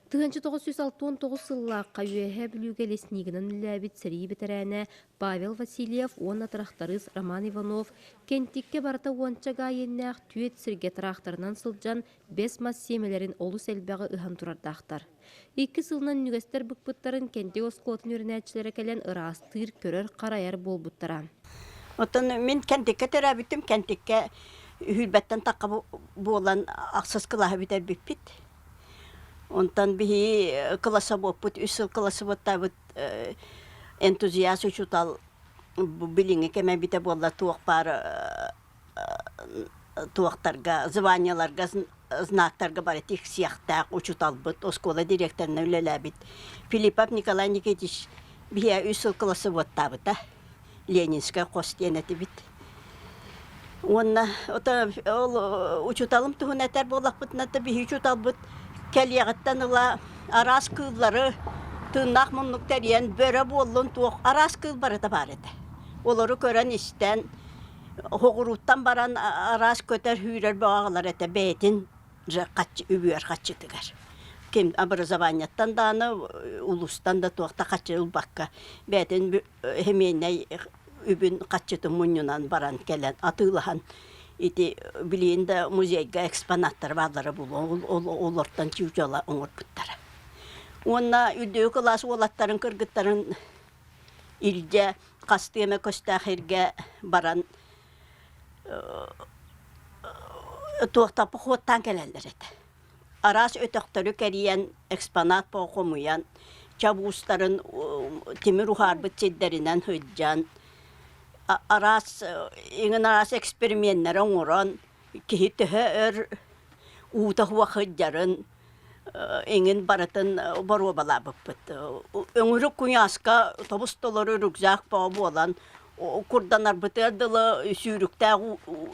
1969 сыллаахха Үөһээ Бүлүүгэ леснигынан үлэлээбит сэрии бэтэрээнэ Павел Васильев уонна тырахтарыыс Роман Иванов Кэнтиккэ барыта уонча гаа иэннээх түөрт сиргэ тыраахтарынан сылдьан бэс мас сиэмэлэрин олус элбэҕи ыһан турардаахтар. Икки сылынан үнүгэстэр быкпыттарын Кэнтик оскуолатын үөрэнээччилэрэ кэлэн ыраастыыр, көрөр-харайар буолбуттара. Оттон мин Кэнтиккэ төрөөбүтүм, Кэнтиккэ үһүйбэттэн тахха буолан ахсыс кылааһы бүтэрбиппит. Онтон биһи кылассабыаппыт, үс сыл кылассабыаттаабыт энтузиаст учуутал билиҥҥи кэм эбитэ буолла туох баар туохтарга, званиеларга, знактарга бары тиксиэхтээх учууталбыт, оскуола директорынан үлэлээбит Филиппов Николай Никитич биһиэ үс сыл кылассыбыаттаабыта. Ленинскэй хос диэн этибит. Уонна ол учууталым туһун этэр буоллахпытына да биһи учууталбыт кэлиэҕиттэн ыла араас кыыллары тыыннаах муннук тэрийэн бөрө буоллун туох араас кыыл барыта баар этэ. Олору көрөн-истэн Оҕурууттан баран араас көтөр-сүүрэр бөҕөҕүлэр этэ бэйэтин дьэ үбүөр хаччытыгар. Ким образованиеттан даҕаны, улуустан да туох да хаччы ылбакка бэйэтин химиэннэй үбүн хаччытын мунньунан баран кэлэн атыылаһан ити билигин да музейга экспонаттар бааллара буолуо олортон чуучала оҥорбуттара. Уонна үрдүкү кылаас уолаттарын кыргыттарын илдьэ хастыы эмэ көстөөх сиргэ баран туохта походтаан кэлэллэр этэ. Араас өтөхтөрү кэрийэн, экспонат хомуйан, чабуустарын тимир уһаарбыт сирдэринэн сылдьан, араас иҥин араас эксперименнэри оҥорон, киһи төһө өр уута суох сылдьарын эҥин барытын боруобалаабыппыт. Өҥүрүк куйааска тобус-толору рюкзак бөҕө буолан, курданарбытыгар дылы сүүрүктээх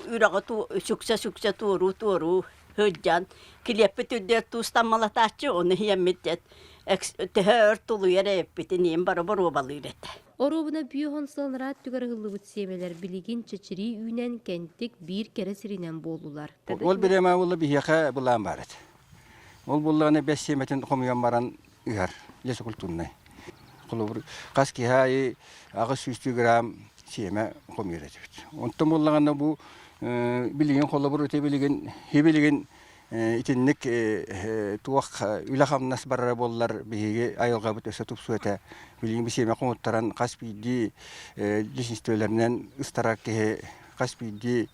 үрэҕи сүксэ-сүксэ туоруу-туоруу сылдьан, килиэппит үрдүгэр туус таммалатааччы, ону иһэммит төһө өр тулуйар эбиппитин ийэм бары боруобалыыр этэ. Оруобуна бүө сыл ыраат түгэр ыһыллыбыт сиэмэлэр билигин чэчирии үүнэн Кэнтик биир кэрэ сиринэн буоллулар. Ол бириэмэ буолла биһиэхэ былаан баар этэ. Ол буоллаҕына бэс сиэмэтин хомуйан баран ыһар лесокультурнай. Холобур, хас киһи аайы 800 грамм сиэмэ хомуйар этибит. Онтон буоллаҕына бу билигин холобур ити билигин билигин Итинник туох үлэ-хамнас барара буоллар биһиги айылҕабыт өссө тупсуо этэ. Билигин сиэмэ хомуттаран хас биирдии лесинстволарынан ыстарар киһи, хас биирдии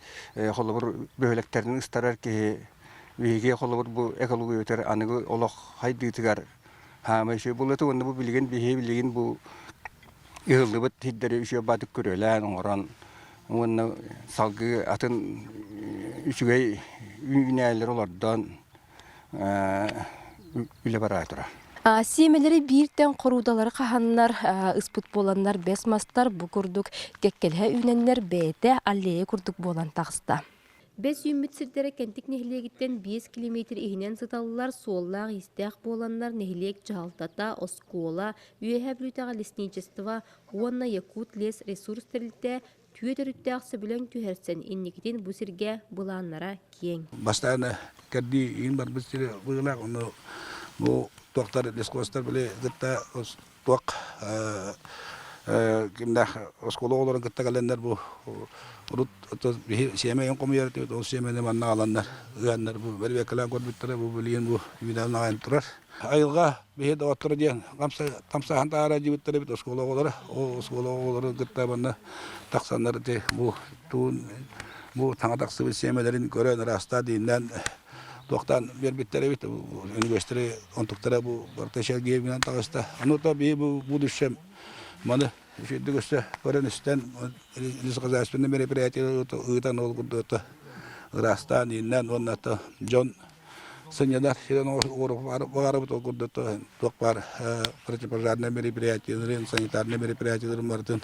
холобур бөһүөлэктэринэн ыстарар киһи биһиги холобур бу экологиятыгар аныгы олох хайдыытыгар хаамай үчүгэй буолуо этэ уонна бу билигин биһиги билигин бу ыһыллыбыт сирдэри үчүгэй баатык күрүөлээн оҥорон уонна салгыы атын үчүгэй үүнээлэри олордон үлэ бараа турар. Сиэмэлэри бииртэн хоруудалары хаһаннар, ыспыт буоланнар бэс мастар бу курдук кэккэлэһэ үүнэннэр бэйэтэ аллея курдук буолан таҕыста. Бэс үүммүт сирдэрэ Кэнтик нэһилиэгиттэн 5 километр иһинэн сыталлар, суоллаах-иистээх буоланнар нэһилиэк дьаһалтата, оскуола, Үөһээ Бүлүүтээҕи лесничество уонна Якутлес ресурс тэрилтэ түөрт өрүттээх сөбүлэҥ түһэрсэн инникитин бу сиргэ былааннара киэҥ. Бастаан кэрдии иин барбыт сири быылаах, ону бу туохтар лесхозтар били кытта туох кимнээх оскуола оҕолорун кытта кэлэннэр бу урут биһи сиэмэйин хомуйар этибит, ол сиэмэни манна аҕаланнар ыаннар бу бэрибиэккэлээн көрбүттэрэ бу билигин бу үүнэн аҕайан турар. Айылҕа биһи доҕотторо диэн хамсааһын таһаара дьиибиттэр эбит оскуола оҕолоро. Ол оскуола оҕолорун кытта манна тахсаннар ити бу туун бу таҥа тахсыбыт сиэмэлэрин көрөн ыраастаан дииннээн туохтаан биэрбиттэр эбит. Үнүгэстэри онтуктара бу барыта сэргиэбинэн таҕыста. Ону то биһи бу будущем маны үчүгдүк өссө көрөн-истэн лесхозяйственный мероприятие ыытан ол курдук ыраастаан ииннээн уонна дьон сынньанар сирин баҕарабыт ол курдук туох баар противопожарнай мероприятиеларын, санитарнай мероприятиеларын барытын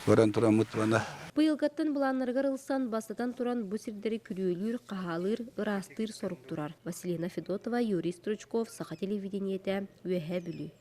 көрөн тураммыт уонна Быйылгаттан былааннарыгар ылсан, бастатан туран бу сирдэри күрүөлүүр, хаһаалыыр, ыраастыыр сорук турар. Василина Федотова, Юрий Стручков, Саха телевидениетэ, Үөһээ Бүлүү.